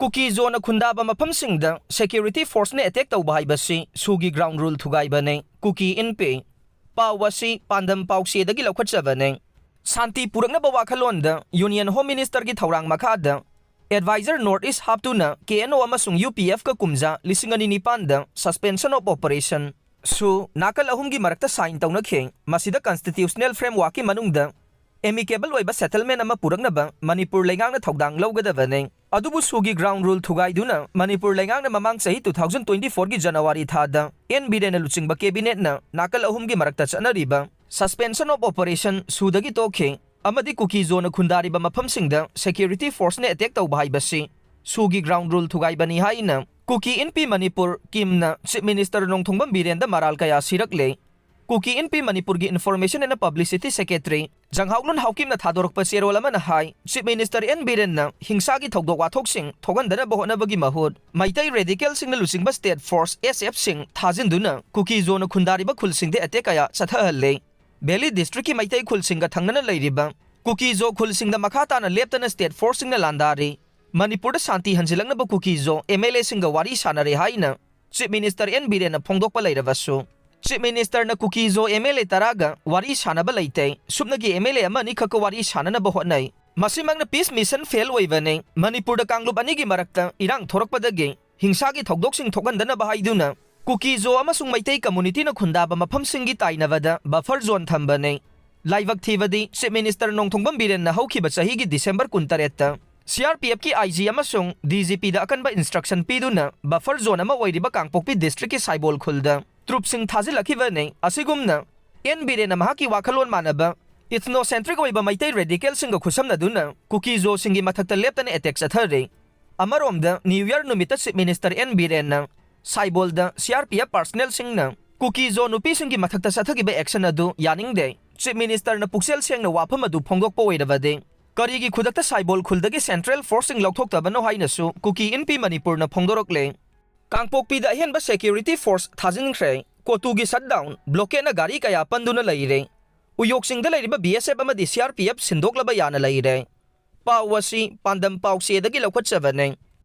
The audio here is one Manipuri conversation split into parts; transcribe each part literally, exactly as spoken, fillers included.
ꯀꯨꯀꯤ ꯖꯣꯅ ꯈꯨꯟꯗꯥꯕ ꯃꯐꯝꯁꯤꯡꯗ security forceꯅ attack ꯇꯧꯕ ꯍꯥꯏꯕꯁꯤ ꯁꯨꯒꯤ ground rule ꯊꯨꯒꯥꯏꯕꯅꯤ꯫ ꯀꯨꯀꯤ ꯏꯟꯄꯤ꯫ ꯄꯥꯎ ꯑꯁꯤ ꯄꯥꯟꯗꯝ ꯄꯥꯎꯆꯦꯗꯒꯤ ꯂꯧꯈꯠꯆꯕꯅꯤ꯫ ꯁꯥꯟꯇꯤ ꯄꯨꯔꯛꯅꯕ ꯋꯥꯈꯜꯂꯣꯟꯗ Union Home Ministerꯒꯤ ꯊꯧꯔꯥꯡ ꯃꯈꯥꯗ Advisor North East ꯍꯥꯞꯇꯨꯅ K N O ꯑꯃꯁꯨꯡ U P Fꯀ ꯀꯨꯝꯖꯥ ꯂꯤꯁꯤꯡ ꯑꯅꯤ ꯅꯤꯄꯥꯟꯗ suspension of operation ꯁꯨ ꯅꯥꯀꯜ ꯑꯍꯨꯝꯒꯤ ꯃꯔꯛꯇ sign ꯇꯧꯅꯈꯤ꯫ ꯃꯁꯤꯗ constitutional frameworkꯀꯤ ꯃꯅꯨꯡꯗ amicable ꯑꯣꯏꯕ settlement ꯑꯃ ꯄꯨꯔꯛꯅꯕ ꯃꯅꯤꯄꯨꯔ ꯂꯩꯉꯥꯛꯅ ꯊꯧꯗꯥꯡ ꯂꯧꯒꯗꯕꯅꯤ꯫ ꯑꯗꯨꯕꯨ ꯁꯨꯒꯤ ground rule ꯊꯨꯒꯥꯏꯗꯨꯅ ꯃꯅꯤꯄꯨꯔ ꯂꯩꯉꯥꯛꯅ ꯃꯃꯥꯡ ꯆꯍꯤ two thousand twenty fourꯒꯤ January ꯊꯥꯗ N ꯕꯤꯔꯦꯟꯅ ꯂꯨꯆꯤꯡꯕ cabinetꯅ ꯅꯥꯀꯜ ꯑꯍꯨꯝꯒꯤ ꯃꯔꯛꯇ ꯆꯠꯅꯔꯤꯕ suspension of operation ꯁꯨꯗꯒꯤ ꯇꯣꯛꯈꯤ꯫ ꯑꯃꯗꯤ ꯀꯨꯀꯤ ꯖꯣꯅ ꯈꯨꯟꯗꯥꯔꯤꯕ ꯃꯐꯝꯁꯤꯡꯗ security forceꯅ attack ꯇꯧꯕ ꯍꯥꯏꯕꯁꯤ ꯁꯨꯒꯤ ground rule ꯊꯨꯒꯥꯏꯕꯅꯤ ꯍꯥꯏꯅ ꯀꯨꯀꯤ ꯏꯟꯄꯤ ꯃꯅꯤꯄꯨꯔ ꯀꯤꯝꯅ Chief Minister ꯅꯣꯡꯊꯣꯡꯕꯝ ꯕꯤꯔꯦꯟꯗ ꯃꯔꯥꯜ ꯀꯌꯥ ꯁꯤꯔꯛꯂꯦ꯫ ꯀꯨꯀꯤ ꯏꯟꯄꯤ ꯃꯅꯤꯄꯨꯔꯒꯤ Information and Publicity Secretary ꯖꯪꯍꯥꯎꯂꯨꯟ ꯍꯥꯎꯀꯤꯞꯅ ꯊꯥꯗꯣꯔꯛꯄ ꯆꯦꯔꯣꯜ ꯑꯃꯅ ꯍꯥꯏ, Chief Minister N ꯕꯤꯔꯦꯟꯅ ꯍꯤꯡꯁꯥꯒꯤ ꯊꯧꯗꯣꯛ ꯋꯥꯊꯣꯛꯁꯤꯡ ꯊꯣꯛꯍꯟꯗꯅꯕ ꯍꯣꯠꯅꯕꯒꯤ ꯃꯍꯨꯠ ꯃꯩꯇꯩ radicalꯁꯤꯡꯅ ꯂꯨꯆꯤꯡꯕ state force S Fꯁꯤꯡ ꯊꯥꯖꯤꯟꯗꯨꯅ ꯀꯨꯀꯤ ꯖꯣꯅ ꯈꯨꯟꯗꯥꯔꯤꯕ ꯈꯨꯜꯁꯤꯡꯗ attack ꯀꯌꯥ ꯆꯠꯊꯍꯜꯂꯦ꯫ Valley Districtꯀꯤ ꯃꯩꯇꯩ ꯈꯨꯜꯁꯤꯡꯒ ꯊꯪꯅꯅ ꯂꯩꯔꯤꯕ ꯀꯨꯀꯤ ꯖꯣ ꯈꯨꯜꯁꯤꯡꯗ ꯃꯈꯥ ꯇꯥꯅ ꯂꯦꯞꯇꯅ state forceꯁꯤꯡꯅ ꯂꯥꯟꯗꯥꯔꯤ꯫ ꯃꯅꯤꯄꯨꯔꯗ ꯁꯥꯟꯇꯤ ꯍꯟꯖꯤꯜꯂꯛꯅꯕ ꯀꯨꯀꯤ ꯖꯣ M L Aꯁꯤꯡꯒ ꯋꯥꯔꯤ ꯁꯥꯟꯅꯔꯦ ꯍꯥꯏꯅ Chief Minister N ꯕꯤꯔꯦꯟꯅ ꯐꯣꯡꯗꯣꯛꯄ ꯂꯩꯔꯕꯁꯨ, Chief Ministerꯅ Kuki Jo M L A ꯇꯔꯥꯒ ꯋꯥꯔꯤ ꯁꯥꯟꯅꯕ ꯂꯩꯇꯦ, ꯁꯨꯞꯅꯒꯤ M L A ꯑꯃ ꯑꯅꯤꯈꯛꯀ ꯋꯥꯔꯤ ꯁꯥꯟꯅꯅꯕ ꯍꯣꯠꯅꯩ꯫ ꯃꯁꯤꯃꯛꯅ peace mission fail ꯑꯣꯏꯕꯅꯤ꯫ ꯃꯅꯤꯄꯨꯔꯗ ꯀꯥꯡꯂꯨꯞ ꯑꯅꯤꯒꯤ ꯃꯔꯛꯇ ꯏꯔꯥꯡ ꯊꯣꯔꯛꯄꯗꯒꯤ ꯍꯤꯡꯁꯥꯒꯤ ꯊꯧꯗꯣꯛꯁꯤꯡ ꯊꯣꯛꯍꯟꯗꯅꯕ ꯍꯥꯏꯗꯨꯅ ꯀꯨꯀꯤ ꯖꯣ ꯑꯃꯁꯨꯡ ꯃꯩꯇꯩ communityꯅ ꯈꯨꯟꯗꯥꯕ ꯃꯐꯝꯁꯤꯡꯒꯤ ꯇꯥꯏꯅꯕꯗ buffer zone ꯊꯝꯕꯅꯤ꯫ ꯂꯥꯏꯕꯛ ꯊꯤꯕꯗꯤ Chief Minister ꯅꯣꯡꯊꯣꯡꯕꯝ ꯕꯤꯔꯦꯟꯅ ꯍꯧꯈꯤꯕ ꯆꯍꯤꯒꯤ December ꯀꯨꯟꯇꯔꯦꯠꯇ C R P Fꯀꯤ I G ꯑꯃꯁꯨꯡ D G Pꯗ ꯑꯀꯟꯕ instruction ꯄꯤꯗꯨꯅ buffer zone ꯑꯃ ꯑꯣꯏꯔꯤꯕ ꯀꯥꯡꯄꯣꯛꯄꯤ Districtꯀꯤ ꯁꯥꯏꯕꯣꯜ ꯈꯨꯜꯗ troopꯁꯤꯡ ꯊꯥꯖꯤꯜꯂꯛꯈꯤꯕꯅꯤ꯫ ꯑꯁꯤꯒꯨꯝꯅ N ꯕꯤꯔꯦꯟꯅ ꯃꯍꯥꯛꯀꯤ ꯋꯥꯈꯜꯂꯣꯟ ꯃꯥꯟꯅꯕ ethnocentric ꯑꯣꯏꯕ ꯃꯩꯇꯩ radicalꯁꯤꯡꯒ ꯈꯨꯠꯁꯝꯅꯗꯨꯅ ꯀꯨꯀꯤ ꯖꯣꯁꯤꯡꯒꯤ ꯃꯊꯛꯇ ꯂꯦꯞꯇꯅ attack ꯆꯠꯊꯔꯤ꯫ ꯑꯃꯔꯣꯝꯗ New Year ꯅꯨꯃꯤꯠꯇ Chief Minister N ꯕꯤꯔꯦꯟꯅ ꯁꯥꯏꯕꯣꯜꯗ C R P F personnelꯁꯤꯡꯅ ꯀꯨꯀꯤ ꯖꯣ ꯅꯨꯄꯤꯁꯤꯡꯒꯤ ꯃꯊꯛꯇ ꯆꯠꯊꯈꯤꯕ action ꯑꯗꯨ ꯌꯥꯅꯤꯡꯗꯦ꯫ Chief Ministerꯅ ꯄꯨꯛꯆꯦꯜ ꯁꯦꯡꯅ ꯋꯥꯐꯝ ꯑꯗꯨ ꯐꯣꯡꯗꯣꯛꯄ ꯑꯣꯏꯔꯕꯗꯤ ꯀꯔꯤꯒꯤ ꯈꯨꯗꯛꯇ ꯁꯥꯏꯕꯣꯜ ꯈꯨꯜꯗꯒꯤ central forceꯁꯤꯡ ꯂꯧꯊꯣꯛꯇꯕꯅꯣ ꯍꯥꯏꯅꯁꯨ ꯀꯨꯀꯤ ꯏꯟꯄꯤ ꯃꯅꯤꯄꯨꯔꯅ ꯐꯣꯡꯗꯣꯔꯛꯂꯦ꯫ ꯀꯥꯡꯄꯣꯛꯄꯤꯗ ꯑꯍꯦꯟꯕ security force ꯊꯥꯖꯤꯟꯈ꯭ꯔꯦ꯫ ꯀꯣꯇꯨꯒꯤ shutdown, blockadeꯅ ꯒꯥꯔꯤ ꯀꯌꯥ ꯄꯟꯗꯨꯅ ꯂꯩꯔꯦ꯫ ꯎꯌꯣꯛ ꯆꯤꯡꯗ ꯂꯩꯔꯤꯕ B S F ꯑꯃꯗꯤ C R P F ꯁꯤꯟꯗꯣꯛꯂꯕ ꯌꯥꯅ ꯂꯩꯔꯦ꯫ ꯄꯥꯎ ꯑꯁꯤ ꯄꯥꯟꯗꯝ ꯄꯥꯎꯆꯦꯗꯒꯤ ꯂꯧꯈꯠꯆꯕꯅꯤ꯫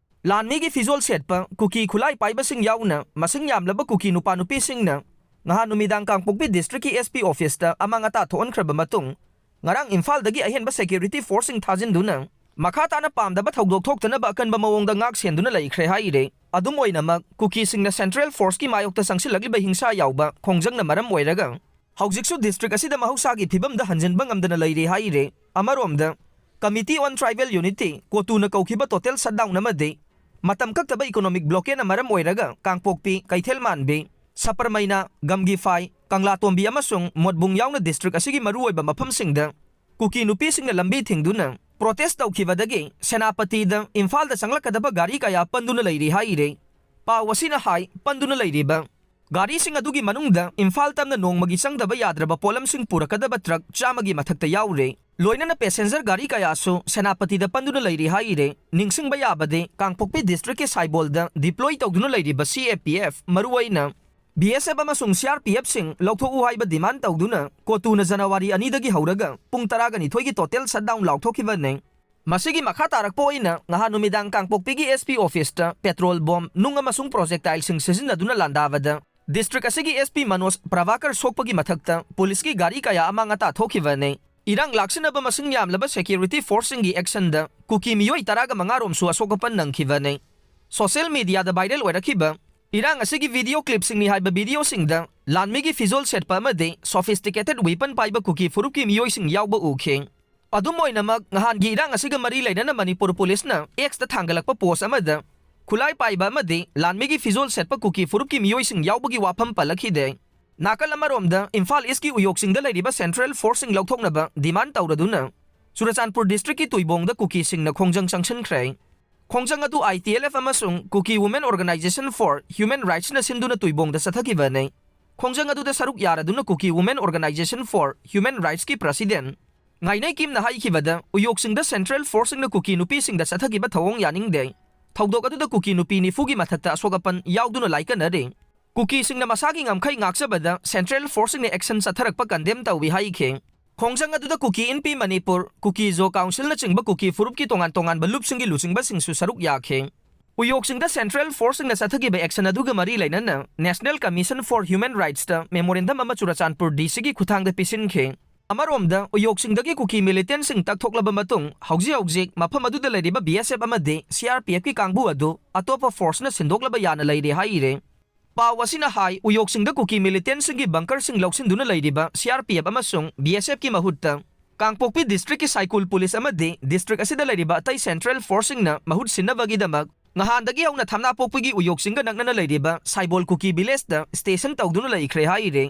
ꯂꯥꯟꯃꯤꯒꯤ ꯐꯤꯖꯣꯜ ꯁꯦꯠꯄ ꯀꯨꯀꯤ ꯈꯨꯠꯂꯥꯏ ꯄꯥꯏꯕꯁꯤꯡ ꯌꯥꯎꯅ ꯃꯁꯤꯡ ꯌꯥꯝꯂꯕ ꯀꯨꯀꯤ ꯅꯨꯄꯥ ꯅꯨꯄꯤꯁꯤꯡꯅ ꯉꯍꯥꯟ ꯅꯨꯃꯤꯗꯥꯡ ꯀꯥꯡꯄꯣꯛꯄꯤ ꯗꯤꯁꯇ꯭ꯔꯤꯛꯀꯤ S P ꯑꯣꯐꯤꯁꯇ ꯑꯃꯥꯡ ꯑꯇꯥ ꯊꯣꯛꯍꯟꯈ꯭ꯔꯕ ꯃꯇꯨꯡ, ꯉꯔꯥꯡ ꯏꯝꯐꯥꯜꯗꯒꯤ ꯑꯍꯦꯟꯕ ꯁꯦꯀ꯭ꯌꯨꯔꯤꯇꯤ ꯐꯣꯔꯁꯁꯤꯡ ꯊꯥꯖꯤꯟꯗꯨꯅ ꯃꯈꯥ ꯇꯥꯅ ꯄꯥꯝꯗꯕ ꯊꯧꯗꯣꯛ ꯊꯣꯛꯇꯅꯕ ꯑꯀꯟꯕ ꯃꯑꯣꯡꯗ ꯉꯥꯛ ꯁꯦꯟꯗꯨꯅ ꯂꯩꯈ꯭ꯔꯦ ꯍꯥꯏꯔꯦ꯫ ꯑꯗꯨꯝ ꯑꯣꯏꯅꯃꯛ, ꯀꯨꯀꯤꯁꯤꯡꯅ ꯁꯦꯟꯇ꯭ꯔꯦꯜ ꯐꯣꯔꯁꯀꯤ ꯃꯥꯌꯣꯛꯇ ꯆꯪꯁꯤꯜꯂꯛꯂꯤꯕ ꯍꯤꯡꯁꯥ ꯌꯥꯎꯕ ꯈꯣꯡꯖꯪꯅ ꯃꯔꯝ ꯑꯣꯏꯔꯒ ꯍꯧꯖꯤꯛꯁꯨ ꯗꯤꯁꯇ꯭ꯔꯤꯛ ꯑꯁꯤꯗ ꯃꯍꯧꯁꯥꯒꯤ ꯐꯤꯕꯝꯗ ꯍꯟꯖꯤꯟꯕ ꯉꯝꯗꯅ ꯂꯩꯔꯤ ꯍꯥꯏꯔꯦ꯫ ꯑꯃꯔꯣꯝꯗ, Committee on Tribal Unity, ꯀꯣꯇꯨꯅ ꯀꯧꯈꯤꯕ ꯇꯣꯇꯦꯜ ꯁꯠꯗꯥꯎꯟ ꯑꯃꯗꯤ ꯃꯇꯝ ꯀꯛꯇꯕ ꯏꯀꯣꯅꯣꯃꯤꯛ ꯕ꯭ꯂꯣꯀꯦꯗꯅ ꯃꯔꯝ ꯑꯣꯏꯔꯒ ꯀꯥꯡꯄꯣꯛꯄꯤ, ꯀꯩꯊꯦꯜ ꯃꯥꯟꯕꯤ, ꯁꯄꯔꯃꯩꯅ, ꯒꯝꯒꯤꯐꯥꯏ, ꯀꯪꯂꯥꯇꯣꯝꯕꯤ ꯑꯃꯁꯨꯡ ꯃꯣꯠꯕꯨꯡ ꯌꯥꯎꯅ ꯗꯤꯁꯇ꯭ꯔꯤꯛ ꯑꯁꯤꯒꯤ ꯃꯔꯨꯑꯣꯏꯕ ꯃꯐꯝꯁꯤꯡꯗ ꯀꯨꯀꯤ ꯅꯨꯄꯤꯁꯤꯡꯅ ꯂꯝꯕꯤ ꯊꯤꯡꯗꯨꯅ ꯄ꯭ꯔꯣꯇꯦꯁ ꯇꯧꯈꯤꯕꯗꯒꯤ ꯁꯦꯅꯥꯄꯇꯤꯗ ꯏꯝꯐꯥꯜꯗ ꯆꯪꯂꯛꯀꯗꯕ ꯒꯥꯔꯤ ꯀꯌꯥ ꯄꯟꯗꯨꯅ ꯂꯩꯔꯤ ꯍꯥꯏꯔꯦ꯫ ꯄꯥꯎ ꯑꯁꯤꯅ ꯍꯥꯏ, ꯄꯟꯗꯨꯅ ꯂꯩꯔꯤꯕ ꯒꯥꯔꯤꯁꯤꯡ ꯑꯗꯨꯒꯤ ꯃꯅꯨꯡꯗ ꯏꯝꯐꯥꯜ ꯇꯝꯅ ꯅꯣꯡꯃꯒꯤ ꯆꯪꯗꯕ ꯌꯥꯗ꯭ꯔꯕ ꯄꯣꯠꯂꯝꯁꯤꯡ ꯄꯨꯔꯛꯀꯗꯕ ꯇ꯭ꯔꯛ ꯆꯥꯝꯃꯒꯤ ꯃꯊꯛꯇ ꯌꯥꯎꯔꯦ꯫ ꯂꯣꯏꯅꯅ ꯄꯦꯁꯦꯟꯖꯔ ꯒꯥꯔꯤ ꯀꯌꯥꯁꯨ ꯁꯦꯅꯥꯄꯇꯤꯗ ꯄꯟꯗꯨꯅ ꯂꯩꯔꯤ ꯍꯥꯏꯔꯦ꯫ ꯅꯤꯡꯁꯤꯡꯕ ꯌꯥꯕꯗꯤ, ꯀꯥꯡꯄꯣꯛꯄꯤ ꯗꯤꯁꯇ꯭ꯔꯤꯛꯀꯤ ꯁꯥꯏꯕꯣꯜꯗ ꯗꯤꯄ꯭ꯂꯣꯏ ꯇꯧꯗꯨꯅ ꯂꯩꯔꯤꯕ C A P F, ꯃꯔꯨꯑꯣꯏꯅ B S F ꯑꯃꯁꯨꯡ C R P F ꯁꯤꯡ ꯂꯧꯊꯣꯛꯎ ꯍꯥꯏꯕ ꯗꯤꯃꯥꯟ ꯇꯧꯗꯨꯅ ꯀꯣꯇꯨꯅ ꯖꯅꯋꯥꯔꯤ ꯑꯅꯤꯗꯒꯤ ꯍꯧꯔꯒ ꯄꯨꯡ ꯇꯔꯥꯒ ꯅꯤꯊꯣꯏꯒꯤ ꯇꯣꯇꯦꯜ ꯁꯠꯗꯥꯎꯟ ꯂꯥꯎꯊꯣꯛꯈꯤꯕꯅꯤ꯫ ꯃꯁꯤꯒꯤ ꯃꯈꯥ ꯇꯥꯔꯛꯄ ꯑꯣꯏꯅ ꯉꯍꯥꯟ ꯅꯨꯃꯤꯗꯥꯡ ꯀꯥꯡꯄꯣꯛꯄꯤꯒꯤ S P ꯑꯣꯐꯤꯁꯇ ꯄꯦꯇ꯭ꯔꯣꯜ ꯕꯣꯝ, ꯅꯨꯡ ꯑꯃꯁꯨꯡ ꯄ꯭ꯔꯣꯖꯦꯛꯇꯥꯏꯜꯁꯤꯡ ꯁꯤꯖꯤꯟꯅꯗꯨꯅ ꯂꯥꯟꯗꯥꯕꯗ ꯗꯤꯁꯇ꯭ꯔꯤꯛ ꯑꯁꯤꯒꯤ S P ꯃꯅꯣꯖ ꯄ꯭ꯔꯚꯥꯀꯔ ꯁꯣꯛꯄꯒꯤ ꯃꯊꯛꯇ ꯄꯨꯂꯤꯁꯀꯤ ꯒꯥꯔꯤ ꯀꯌꯥ ꯑꯃꯥꯡ ꯑꯇꯥ ꯊꯣꯛꯈꯤꯕꯅꯤ꯫ ꯏꯔꯥꯡ ꯂꯥꯛꯁꯤꯟꯅꯕ ꯃꯁꯤꯡ ꯌꯥꯝꯂꯕ ꯁꯦꯀ꯭ꯌꯨꯔꯤꯇꯤ ꯐꯣꯔꯁꯁꯤꯡꯒꯤ ꯑꯦꯛꯁꯟꯗ ꯀꯨꯀꯤ ꯃꯤꯑꯣꯏ ꯇꯔꯥꯒ ꯃꯉꯥ ꯔꯣꯝꯁꯨ ꯑꯁꯣꯛ ꯑꯄꯟ ꯅꯪꯈꯤꯕꯅꯤ꯫ ꯁꯣꯁꯤꯌꯦꯜ ꯃꯤꯗꯤꯌꯥꯗ ꯚꯥꯏꯔꯦꯜ ꯑꯣꯏꯔꯛꯈꯤꯕ ꯏꯔꯥꯡ ꯑꯁꯤꯒꯤ ꯚꯤꯗꯤꯑꯣ ꯀ꯭ꯂꯤꯞꯁꯤꯡꯅꯤ ꯍꯥꯏꯕ ꯚꯤꯗꯤꯑꯣꯁꯤꯡꯗ ꯂꯥꯟꯃꯤꯒꯤ ꯐꯤꯖꯣꯜ ꯁꯦꯠꯄ ꯑꯃꯗꯤ ꯁꯣꯐꯤꯁꯇꯤꯀꯦꯇꯦꯗ ꯋꯦꯄꯟ ꯄꯥꯏꯕ ꯀꯨꯀꯤ ꯐꯨꯔꯨꯞꯀꯤ ꯃꯤꯑꯣꯏꯁꯤꯡ ꯌꯥꯎꯕ ꯎꯈꯤ꯫ ꯑꯗꯨꯝ ꯑꯣꯏꯅꯃꯛ, ꯅꯍꯥꯟꯒꯤ ꯏꯔꯥꯡ ꯑꯁꯤꯒ ꯃꯔꯤ ꯂꯩꯅꯅ ꯃꯅꯤꯄꯨꯔ ꯄꯨꯂꯤꯁꯅ X ꯇ ꯊꯥꯡꯒꯠꯂꯛꯄ ꯄꯣꯁ ꯑꯃꯗ ꯈꯨꯠꯂꯥꯏ ꯄꯥꯏꯕ ꯑꯃꯗꯤ ꯂꯥꯟꯃꯤꯒꯤ ꯐꯤꯖꯣꯜ ꯁꯦꯠꯄ ꯀꯨꯀꯤ ꯐꯨꯔꯨꯞꯀꯤ ꯃꯤꯑꯣꯏꯁꯤꯡ ꯌꯥꯎꯕꯒꯤ ꯋꯥꯐꯝ ꯄꯜꯂꯛꯈꯤꯗꯦ꯫ ꯅꯥꯀꯜ ꯑꯃꯔꯣꯝꯗ, ꯏꯝꯐꯥꯜ ꯏꯁꯀꯤ ꯎꯌꯣꯛꯁꯤꯡꯗ ꯂꯩꯔꯤꯕ ꯁꯦꯟꯇ꯭ꯔꯦꯜ ꯐꯣꯔꯁꯁꯤꯡ ꯂꯧꯊꯣꯛꯅꯕ ꯗꯤꯃꯥꯟ ꯇꯧꯔꯗꯨꯅ ꯆꯨꯔꯆꯥꯟꯄꯨꯔ ꯗꯤꯁꯇ꯭ꯔꯤꯛꯀꯤ ꯇꯨꯏꯕꯣꯡꯗ ꯀꯨꯀꯤꯁꯤꯡꯅ ꯈꯣꯡꯖꯪ ꯆꯪꯁꯤꯟꯈ꯭ꯔꯦ꯫ ꯈꯣꯡꯖꯪ ꯑꯗꯨ I T L F ꯑꯃꯁꯨꯡ Kuki Women Organization for Human Rights ꯅ ꯁꯤꯟꯗꯨꯅ ꯇꯨꯏꯕꯣꯡꯗ ꯆꯠꯊꯈꯤꯕꯅꯤ꯫ ꯈꯣꯡꯖꯪ ꯑꯗꯨꯗ ꯁꯔꯨꯛ ꯌꯥꯔꯗꯨꯅ Kuki Women Organization for Human Rights ꯀꯤ president ꯉꯥꯏꯅꯩ ꯀꯤꯝꯅ ꯍꯥꯏꯈꯤꯕꯗ, ꯎꯌꯣꯛꯁꯤꯡꯗ ꯁꯦꯟꯇ꯭ꯔꯦꯜ ꯐꯣꯔꯁꯁꯤꯡꯅ ꯀꯨꯀꯤ ꯅꯨꯄꯤꯁꯤꯡꯗ ꯆꯠꯊꯈꯤꯕ ꯊꯧꯑꯣꯡ ꯌꯥꯅꯤꯡꯗꯦ꯫ ꯊꯧꯗꯣꯛ ꯑꯗꯨꯗ ꯀꯨꯀꯤ ꯅꯨꯄꯤ ꯅꯤꯐꯨꯒꯤ ꯃꯊꯛꯇ ꯑꯁꯣꯛ ꯑꯄꯟ ꯌꯥꯎꯗꯨꯅ ꯂꯥꯏꯀꯠꯅꯔꯤ꯫ ꯀꯨꯀꯤꯁꯤꯡꯅ ꯃꯁꯥꯒꯤ ꯉꯝꯈꯩ ꯉꯥꯛꯆꯕꯗ ꯁꯦꯟꯇ꯭ꯔꯦꯜ ꯐꯣꯔꯁꯁꯤꯡꯅ ꯑꯦꯛꯁꯟ ꯆꯠꯊꯔꯛꯄ ꯀꯟꯗꯦꯝ ꯇꯧꯏ ꯍꯥꯏꯈꯤ꯫ ꯈꯣꯡꯖꯪ ꯑꯗꯨꯗ ꯀꯨꯀꯤ ꯏꯟꯄꯤ ꯃꯅꯤꯄꯨꯔ, ꯀꯨꯀꯤ ꯖꯣ ꯀꯥꯎꯟꯁꯤꯜꯅꯆꯤꯡꯕ ꯀꯨꯀꯤ ꯐꯨꯔꯨꯞꯀꯤ ꯇꯣꯉꯥꯟ ꯇꯣꯉꯥꯟꯕ ꯂꯨꯞꯁꯤꯡꯒꯤ ꯂꯨꯆꯤꯡꯕꯁꯤꯡꯁꯨ ꯁꯔꯨꯛ ꯌꯥꯈꯤ꯫ ꯎꯌꯣꯛꯁꯤꯡꯗ ꯁꯦꯟꯇ꯭ꯔꯦꯜ ꯐꯣꯔꯁꯁꯤꯡꯅ ꯆꯠꯊꯈꯤꯕ ꯑꯦꯛꯁꯟ ꯑꯗꯨꯒ ꯃꯔꯤ ꯂꯩꯅꯅ National Commission for Human Rightsꯇ ꯃꯦꯃꯣꯔꯦꯟꯗꯝ ꯑꯃ ꯆꯨꯔꯆꯥꯟꯄꯨꯔ ꯗꯤ ꯁꯤꯒꯤ ꯈꯨꯠꯊꯥꯡꯗ ꯄꯤꯁꯤꯟꯈꯤ꯫ ꯑꯃꯔꯣꯝꯗ, ꯎꯌꯣꯛꯁꯤꯡꯗꯒꯤ ꯀꯨꯀꯤ ꯃꯤꯂꯤꯇꯦꯟꯁꯤꯡ ꯇꯛꯊꯣꯛꯂꯕ ꯃꯇꯨꯡ, ꯍꯧꯖꯤꯛ ꯍꯧꯖꯤꯛ ꯃꯐꯝ ꯑꯗꯨꯗ ꯂꯩꯔꯤꯕ ꯕꯤ ꯑꯦꯁ ꯑꯦꯐ ꯑꯃꯗꯤ ꯁꯤ ꯑꯥꯔ ꯄꯤ ꯑꯦꯐꯀꯤ ꯀꯥꯡꯕꯨ ꯑꯗꯨ ꯑꯇꯣꯞꯄ ꯐꯣꯔꯁꯅ ꯁꯤꯟꯗꯣꯛꯂꯕ ꯌꯥꯅ ꯂꯩꯔꯦ ꯍꯥꯏꯔꯤ꯫ ꯄꯥꯎ ꯑꯁꯤꯅ ꯍꯥꯏ, ꯎꯌꯣꯛꯁꯤꯡꯗ ꯀꯨꯀꯤ ꯃꯤꯂꯤꯇꯦꯟꯁꯤꯡꯒꯤ ꯕꯪꯀꯔꯁꯤꯡ ꯂꯧꯁꯤꯟꯗꯨꯅ ꯂꯩꯔꯤꯕ ꯁꯤ ꯑꯥꯔ ꯄꯤ ꯑꯦꯐ ꯑꯃꯁꯨꯡ ꯕꯤ ꯑꯦꯁ ꯑꯦꯐꯀꯤ ꯃꯍꯨꯠꯇ ꯀꯥꯡꯄꯣꯛꯄꯤ ꯗꯤꯁꯇ꯭ꯔꯤꯛꯀꯤ ꯁꯥꯏꯀꯨꯜ ꯄꯨꯂꯤꯁ ꯑꯃꯗꯤ ꯗꯤꯁꯇ꯭ꯔꯤꯛ ꯑꯁꯤꯗ ꯂꯩꯔꯤꯕ ꯑꯇꯩ ꯁꯦꯟꯇ꯭ꯔꯦꯜ ꯐꯣꯔꯁꯁꯤꯡꯅ ꯃꯍꯨꯠ ꯁꯤꯟꯅꯕꯒꯤꯗꯃꯛ ꯉꯍꯥꯟꯗꯒꯤ ꯍꯧꯅ ꯊꯝꯅꯥꯄꯣꯛꯄꯤꯒꯤ ꯎꯌꯣꯛꯁꯤꯡꯒ ꯅꯛꯅꯅ ꯂꯩꯔꯤꯕ ꯁꯥꯏꯕꯣꯜ ꯀꯨꯀꯤ ꯚꯤꯂꯦꯖꯇ ꯁ꯭ꯇꯦꯁꯟ ꯇꯧꯗꯨꯅ ꯂꯩꯈ꯭ꯔꯦ ꯍꯥꯏꯔꯤ꯫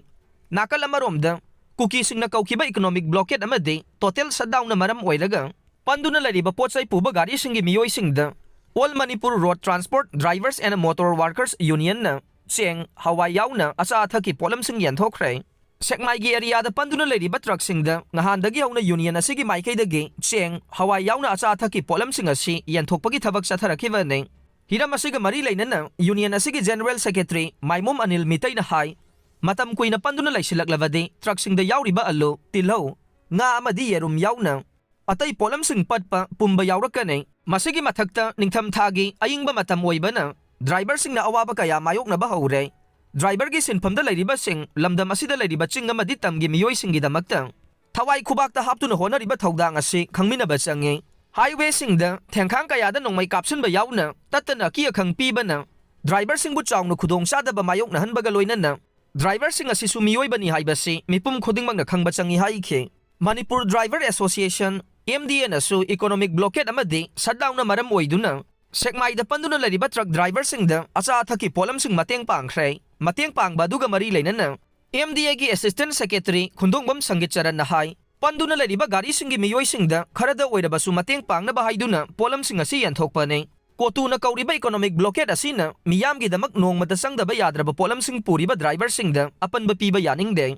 ꯅꯥꯀꯜ ꯑꯃꯔꯣꯝꯗ, ꯀꯨꯀꯤꯁꯤꯡꯅ ꯀꯧꯈꯤꯕ ꯏꯀꯣꯅꯣꯃꯤꯛ ꯕ꯭ꯂꯣꯀꯦꯠ ꯑꯃꯗꯤ ꯇꯣꯇꯦꯜ ꯁꯠꯗꯥꯎꯟꯅ ꯃꯔꯝ ꯑꯣꯏꯔꯒ ꯄꯟꯗꯨꯅ ꯂꯩꯔꯤꯕ ꯄꯣꯠ ꯆꯩ ꯄꯨꯕ ꯒꯥꯔꯤꯁꯤꯡꯒꯤ ꯃꯤꯑꯣꯏꯁꯤꯡꯗ All Manipur Road Transport Drivers and Motor Workers Unionꯅ ꯆꯦꯡ, ꯍꯋꯥꯏ ꯌꯥꯎꯅ ꯑꯆꯥ ꯑꯊꯛꯀꯤ ꯄꯣꯠꯂꯝꯁꯤꯡ ꯌꯦꯟꯊꯣꯛꯈ꯭ꯔꯦ꯫ ꯁꯦꯛꯃꯥꯏꯒꯤ ꯑꯦꯔꯤꯌꯥꯗ ꯄꯟꯗꯨꯅ ꯂꯩꯔꯤꯕ ꯇ꯭ꯔꯛꯁꯤꯡꯗ ꯉꯍꯥꯟꯗꯒꯤ ꯍꯧꯅ ꯌꯨꯅꯤꯌꯟ ꯑꯁꯤꯒꯤ ꯃꯥꯏꯀꯩꯗꯒꯤ ꯆꯦꯡ, ꯍꯋꯥꯏ ꯌꯥꯎꯅ ꯑꯆꯥ ꯑꯊꯛꯀꯤ ꯄꯣꯠꯂꯝꯁꯤꯡ ꯑꯁꯤ ꯌꯦꯟꯊꯣꯛꯄꯒꯤ ꯊꯕꯛ ꯆꯠꯊꯔꯛꯈꯤꯕꯅꯤ꯫ ꯍꯤꯔꯝ ꯑꯁꯤꯒ ꯃꯔꯤ ꯂꯩꯅꯅ ꯌꯨꯅꯤꯌꯟ ꯑꯁꯤꯒꯤ ꯖꯦꯅꯔꯦꯜ ꯁꯦꯀ꯭ꯔꯦꯇꯔꯤ ꯃꯥꯏꯃꯣꯝ ꯑꯅꯤꯜ ꯃꯤꯇꯩꯅ ꯍꯥꯏ, ꯃꯇꯝ ꯀꯨꯏꯅ ꯄꯟꯗꯨꯅ ꯂꯩꯁꯤꯜꯂꯛꯂꯕꯗꯤ ꯇ꯭ꯔꯛꯁꯤꯡꯗ ꯌꯥꯎꯔꯤꯕ ꯑꯂꯨ, ꯇꯤꯜꯍꯧ, ꯉꯥ ꯑꯃꯗꯤ ꯌꯦꯔꯨꯝ ꯌꯥꯎꯅ ꯑꯇꯩ ꯄꯣꯠꯂꯝꯁꯤꯡ ꯄꯠꯄ, ꯄꯨꯝꯕ ꯌꯥꯎꯔꯛꯀꯅꯤ꯫ ꯃꯁꯤꯒꯤ ꯃꯊꯛꯇ ꯅꯤꯡꯊꯝ ꯊꯥꯒꯤ ꯑꯏꯪꯕ ꯃꯇꯝ ꯑꯣꯏꯕꯅ ꯗ꯭ꯔꯥꯏꯚꯔꯁꯤꯡꯅ ꯑꯋꯥꯕ ꯀꯌꯥ ꯃꯥꯌꯣꯛꯅꯕ ꯍꯧꯔꯦ꯫ ꯗ꯭ꯔꯥꯏꯚꯔꯒꯤ ꯁꯤꯟꯐꯝꯗ ꯂꯩꯔꯤꯕꯁꯤꯡ, ꯂꯝꯗꯝ ꯑꯁꯤꯗ ꯂꯩꯔꯤꯕ ꯆꯤꯡ ꯑꯃꯗꯤ ꯇꯝꯒꯤ ꯃꯤꯑꯣꯏꯁꯤꯡꯒꯤꯗꯃꯛꯇ ꯊꯋꯥꯏ ꯈꯨꯕꯥꯛꯇ ꯍꯥꯞꯇꯨꯅ ꯍꯣꯠꯅꯔꯤꯕ ꯊꯧꯗꯥꯡ ꯑꯁꯤ ꯈꯪꯃꯤꯟꯅꯕ ꯆꯪꯉꯤ꯫ ꯍꯥꯏꯋꯦꯁꯤꯡꯗ ꯊꯦꯡꯈꯥꯡ ꯀꯌꯥꯗ ꯅꯣꯡꯃꯩ ꯀꯥꯞꯁꯤꯟꯕ ꯌꯥꯎꯅ ꯇꯠꯇꯅ ꯑꯀꯤ ꯑꯈꯪ ꯄꯤꯕꯅ ꯗ꯭ꯔꯥꯏꯚꯔꯁꯤꯡꯕꯨ ꯆꯥꯎꯅ ꯈꯨꯗꯣꯡꯆꯥꯗꯕ ꯃꯥꯌꯣꯛꯅꯍꯟꯕꯒ ꯂꯣꯏꯅꯅ ꯗ꯭ꯔꯥꯏꯚꯔꯁꯤꯡ ꯑꯁꯤꯁꯨ ꯃꯤꯑꯣꯏꯕꯅꯤ ꯍꯥꯏꯕꯁꯤ ꯃꯤꯄꯨꯝ ꯈꯨꯗꯤꯡꯃꯛꯅ ꯈꯪꯕ ꯆꯪꯏ ꯍꯥꯏꯈꯤ꯫ Manipur driver association, M D ꯑꯦꯅꯁꯨ ꯏꯀꯣꯅꯣꯃꯤꯛ ꯕ꯭ꯂꯣꯀꯦꯠ ꯑꯃꯗꯤ ꯁꯠꯗꯥꯎꯟꯅ ꯃꯔꯝ ꯑꯣꯏꯗꯨꯅ ꯁꯦꯛꯃꯥꯏꯗ ꯄꯟꯗꯨꯅ ꯂꯩꯔꯤꯕ ꯇ꯭ꯔꯛ ꯗ꯭ꯔꯥꯏꯚꯔꯁꯤꯡꯗ ꯑꯆꯥ ꯑꯊꯛꯀꯤ ꯄꯣꯠꯂꯝꯁꯤꯡ ꯃꯇꯦꯡ ꯄꯥꯡꯈ꯭ꯔꯦ꯫ ꯃꯇꯦꯡ ꯄꯥꯡꯕ ꯑꯗꯨꯒ ꯃꯔꯤ ꯂꯩꯅꯅ ꯑꯦꯝ ꯗꯤ ꯑꯦꯒꯤ ꯑꯦꯁꯤꯁꯇꯦꯟ ꯁꯦꯀ꯭ꯔꯦꯇꯔꯤ ꯈꯨꯟꯗꯣꯡꯕꯝ ꯁꯪꯒꯤꯠ ꯆꯔꯟꯅ ꯍꯥꯏ, ꯄꯟꯗꯨꯅ ꯂꯩꯔꯤꯕ ꯒꯥꯔꯤꯁꯤꯡꯒꯤ ꯃꯤꯑꯣꯏꯁꯤꯡꯗ ꯈꯔꯗ ꯑꯣꯏꯔꯕꯁꯨ ꯃꯇꯦꯡ ꯄꯥꯡꯅꯕ ꯍꯥꯏꯗꯨꯅ ꯄꯣꯠꯂꯝꯁꯤꯡ ꯑꯁꯤ ꯌꯦꯟꯊꯣꯛꯄꯅꯤ꯫ ꯀꯣꯇꯨꯅ ꯀꯧꯔꯤꯕ ꯏꯀꯣꯅꯣꯃꯤꯛ ꯕ꯭ꯂꯣꯀꯦꯠ ꯑꯁꯤꯅ ꯃꯤꯌꯥꯝꯒꯤꯗꯃꯛ ꯅꯣꯡꯃꯇ ꯆꯪꯗꯕ ꯌꯥꯗ꯭ꯔꯕ ꯄꯣꯠꯂꯝꯁꯤꯡ ꯄꯨꯔꯤꯕ ꯗ꯭ꯔꯥꯏꯚꯔꯁꯤꯡꯗ ꯑꯄꯟꯕ ꯄꯤꯕ ꯌꯥꯅꯤꯡꯗꯦ꯫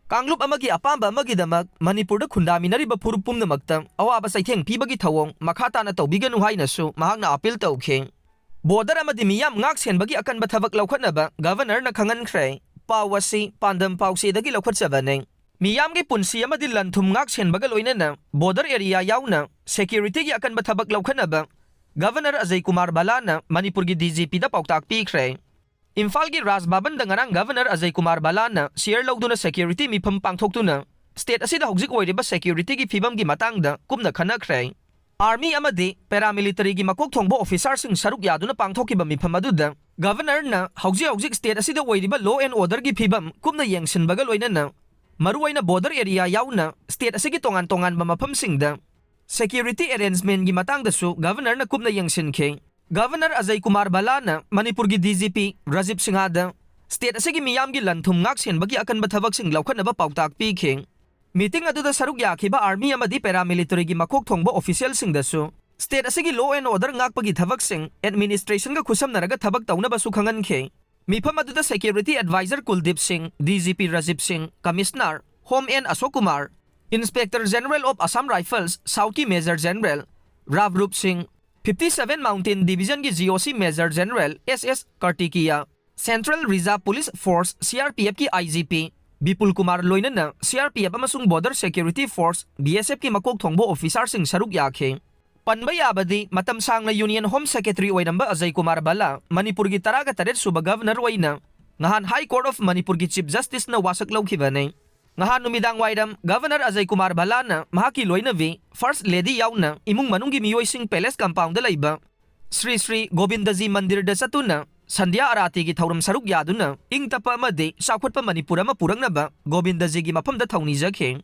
ꯀꯥꯡꯂꯨꯞ ꯑꯃꯒꯤ ꯑꯄꯥꯝꯕ ꯑꯃꯒꯤꯗꯃꯛ ꯃꯅꯤꯄꯨꯔꯗ ꯈꯨꯟꯗꯥꯃꯤꯟꯅꯔꯤꯕ ꯐꯨꯔꯨꯞ ꯄꯨꯝꯅꯃꯛꯇ ꯑꯋꯥꯕ ꯆꯩꯊꯦꯡ ꯄꯤꯕꯒꯤ ꯊꯧꯑꯣꯡ ꯃꯈꯥ ꯇꯥꯅ ꯇꯧꯕꯤꯒꯅꯨ ꯍꯥꯏꯅꯁꯨ ꯃꯍꯥꯛꯅ ꯑꯥꯄꯤꯜ ꯇꯧꯈꯤ꯫ ꯕꯣꯔꯗꯔ ꯑꯃꯗꯤ ꯃꯤꯌꯥꯝ ꯉꯥꯛ ꯁꯦꯟꯕꯒꯤ ꯑꯀꯟꯕ ꯊꯕꯛ ꯂꯧꯈꯠꯅꯕ ꯒꯚꯔꯅꯔꯅ ꯈꯪꯍꯟꯈ꯭ꯔꯦ꯫ ꯄꯥꯎ ꯑꯁꯤ ꯄꯥꯟꯗꯝ ꯄꯥꯎꯆꯦꯗꯒꯤ ꯂꯧꯈꯠꯆꯕꯅꯤ꯫ ꯃꯤꯌꯥꯝꯒꯤ ꯄꯨꯟꯁꯤ ꯑꯃꯗꯤ ꯂꯟ ꯊꯨꯝ ꯉꯥꯛ ꯁꯦꯟꯕꯒ ꯂꯣꯏꯅꯅ ꯕꯣꯔꯗꯔ ꯑꯦꯔꯤꯌꯥ ꯌꯥꯎꯅ ꯁꯦꯀ꯭ꯌꯨꯔꯤꯇꯤꯒꯤ ꯑꯀꯟꯕ ꯊꯕꯛ ꯂꯧꯈꯠꯅꯕ ꯒꯚꯔꯅꯔ ꯑꯖꯌ ꯀꯨꯃꯥꯔ ꯚꯜꯂꯥꯅ ꯃꯅꯤꯄꯨꯔꯒꯤ ꯗꯤ ꯖꯤ ꯄꯤꯗ ꯄꯥꯎꯇꯥꯛ ꯄꯤꯈ꯭ꯔꯦ꯫ ꯏꯝꯐꯥꯜꯒꯤ ꯔꯥꯖ ꯚꯕꯟꯗ ꯉꯔꯥꯡ ꯒꯚꯔꯅꯔ ꯑꯖꯌ ꯀꯨꯃꯥꯔ ꯚꯜꯂꯥꯅ ꯁꯤꯌꯔ ꯂꯧꯗꯨꯅ ꯁꯦꯀ꯭ꯌꯨꯔꯤꯇꯤ ꯃꯤꯐꯝ ꯄꯥꯡꯊꯣꯛꯇꯨꯅ ꯁ꯭ꯇꯦꯠ ꯑꯁꯤꯗ ꯍꯧꯖꯤꯛ ꯑꯣꯏꯔꯤꯕ ꯁꯦꯀ꯭ꯌꯨꯔꯤꯇꯤꯒꯤ ꯐꯤꯕꯝꯒꯤ ꯃꯇꯥꯡꯗ ꯀꯨꯞꯅ ꯈꯟꯅꯈ꯭ꯔꯦ꯫ ꯑꯥꯔꯃꯤ ꯑꯃꯗꯤ ꯄꯦꯔꯥꯃꯤꯂꯤꯇꯔꯤꯒꯤ ꯃꯀꯣꯛ ꯊꯣꯡꯕ ꯑꯣꯐꯤꯁꯥꯔꯁꯤꯡ ꯁꯔꯨꯛ ꯌꯥꯗꯨꯅ ꯄꯥꯡꯊꯣꯛꯈꯤꯕ ꯃꯤꯐꯝ ꯑꯗꯨꯗ ꯒꯚꯔꯅꯔꯅ ꯍꯧꯖꯤꯛ ꯍꯧꯖꯤꯛ ꯁ꯭ꯇꯦꯠ ꯑꯁꯤꯗ ꯑꯣꯏꯔꯤꯕ law and orderꯒꯤ ꯐꯤꯕꯝ ꯀꯨꯞꯅ ꯌꯦꯡꯁꯤꯟꯕꯒ ꯂꯣꯏꯅꯅ ꯃꯔꯨꯑꯣꯏꯅ ꯕꯣꯔꯗꯔ ꯑꯦꯔꯤꯌꯥ ꯌꯥꯎꯅ ꯁ꯭ꯇꯦꯠ ꯑꯁꯤꯒꯤ ꯇꯣꯉꯥꯟ ꯇꯣꯉꯥꯟꯕ ꯃꯐꯝꯁꯤꯡꯗ ꯁꯦꯀ꯭ꯌꯨꯔꯤꯇꯤ ꯑꯦꯔꯦꯟꯖꯃꯦꯟꯒꯤ ꯃꯇꯥꯡꯗꯁꯨ ꯒꯚꯔꯅꯔꯅ ꯀꯨꯞꯅ ꯌꯦꯡꯁꯤꯟꯈꯤ꯫ ꯒꯚꯔꯅꯔ ꯑꯖꯌ ꯀꯨꯃꯥꯔ ꯚꯜꯂꯥꯅ ꯃꯅꯤꯄꯨꯔꯒꯤ D G P Rajiv ꯁꯤꯡꯍꯗ state ꯑꯁꯤꯒꯤ ꯃꯤꯌꯥꯝꯒꯤ ꯂꯟ ꯊꯨꯝ ꯉꯥꯛ ꯁꯦꯟꯕꯒꯤ ꯑꯀꯟꯕ ꯊꯕꯛꯁꯤꯡ ꯂꯧꯈꯠꯅꯕ ꯄꯥꯎꯇꯥꯛ ꯄꯤꯈꯤ꯫ ꯃꯤꯇꯤꯡ ꯑꯗꯨꯗ ꯁꯔꯨꯛ ꯌꯥꯈꯤꯕ ꯑꯥꯔꯃꯤ ꯑꯃꯗꯤ ꯄꯦꯔꯥꯃꯤꯂꯤꯇꯔꯤꯒꯤ ꯃꯀꯣꯛ ꯊꯣꯡꯕ ꯑꯣꯐꯤꯁꯤꯌꯦꯜꯁꯤꯡꯗꯁꯨ ꯁ꯭ꯇꯦꯠ ꯑꯁꯤꯒꯤ law and order ꯉꯥꯛꯄꯒꯤ ꯊꯕꯛꯁꯤꯡ ꯑꯦꯗꯃꯤꯅꯤꯁꯇ꯭ꯔꯦꯁꯟꯒ ꯈꯨꯠꯁꯝꯅꯔꯒ ꯊꯕꯛ ꯇꯧꯅꯕꯁꯨ ꯈꯪꯍꯟꯈꯤ꯫ ꯃꯤꯐꯝ ꯑꯗꯨꯗ ꯁꯦꯀ꯭ꯌꯨꯔꯤꯇꯤ ꯑꯦꯗꯚꯥꯏꯖꯔ ꯀꯨꯜꯗꯤꯞ ꯁꯤꯡ, D G P Rajiv Singh, commissioner home N Ashok Kumar, inspector general of Assam rifles ꯁꯥꯎꯊꯀꯤ major general Rabrup Singh, fifty seven mountain ꯗꯤꯚꯤꯖꯟꯒꯤ G O C major general S S Kartikeya, central reserve police force, C R P ꯑꯦꯐꯀꯤ I G P Bipul Kumar ꯂꯣꯏꯅꯅ ꯁꯤ ꯑꯥꯔ ꯄꯤ ꯑꯦꯐ ꯑꯃꯁꯨꯡ border security force, B S ꯑꯦꯐꯀꯤ ꯃꯀꯣꯛ ꯊꯣꯡꯕ ꯑꯣꯐꯤꯁꯥꯔꯁꯤꯡ ꯁꯔꯨꯛ ꯌꯥꯈꯤ꯫ ꯄꯟꯕ ꯌꯥꯕꯗꯤ, ꯃꯇꯝ ꯁꯥꯡꯅ ꯌꯨꯅꯤꯌꯟ ꯍꯣꯝ ꯁꯦꯀ꯭ꯔꯦꯇꯔꯤ ꯑꯣꯏꯔꯝꯕ ꯑꯖꯌ ꯀꯨꯃꯥꯔ ꯚꯜꯂꯥ ꯃꯅꯤꯄꯨꯔꯒꯤ ꯇꯔꯥꯒ ꯇꯔꯦꯠ ꯁꯨꯕ ꯒꯚꯔꯅꯔ ꯑꯣꯏꯅ ꯉꯍꯥꯟ ꯍꯥꯏ ꯀꯣꯔꯠ ꯑꯣꯐ ꯃꯅꯤꯄꯨꯔꯒꯤ ꯆꯤꯐ ꯖꯁꯇꯤꯁꯅ ꯋꯥꯁꯛ ꯂꯧꯈꯤꯕꯅꯤ꯫ ꯉꯍꯥꯟ ꯅꯨꯃꯤꯗꯥꯡ ꯋꯥꯏꯔꯝ ꯒꯚꯔꯅꯔ ꯑꯖꯌ ꯀꯨꯃꯥꯔ ꯚꯜꯂꯥꯅ ꯃꯍꯥꯛꯀꯤ ꯂꯣꯏꯅꯕꯤ ꯐꯥꯔꯁꯠ ꯂꯦꯗꯤ ꯌꯥꯎꯅ ꯏꯃꯨꯡ ꯃꯅꯨꯡꯒꯤ ꯃꯤꯑꯣꯏꯁꯤꯡ ꯄꯦꯂꯦꯁ ꯀꯝꯄꯥꯎꯟꯗ ꯂꯩꯕ ꯁ꯭ꯔꯤ ꯁ꯭ꯔꯤ ꯒꯣꯕꯤꯟꯗꯖꯤ ꯃꯟꯗꯤꯔꯗ ꯆꯠꯇꯨꯅ ꯁꯟꯙ꯭ꯌꯥ ꯑꯥꯔꯥꯇꯤꯒꯤ ꯊꯧꯔꯝ ꯁꯔꯨꯛ ꯌꯥꯗꯨꯅ ꯏꯪ ꯇꯞꯄ ꯑꯃꯗꯤ ꯆꯥꯎꯈꯠꯄ ꯃꯅꯤꯄꯨꯔ ꯑꯃ ꯄꯨꯔꯛꯅꯕ ꯒꯣꯕꯤꯟꯗꯖꯤꯒꯤ ꯃꯐꯝꯗ ꯊꯧꯅꯤꯖꯈꯤ꯫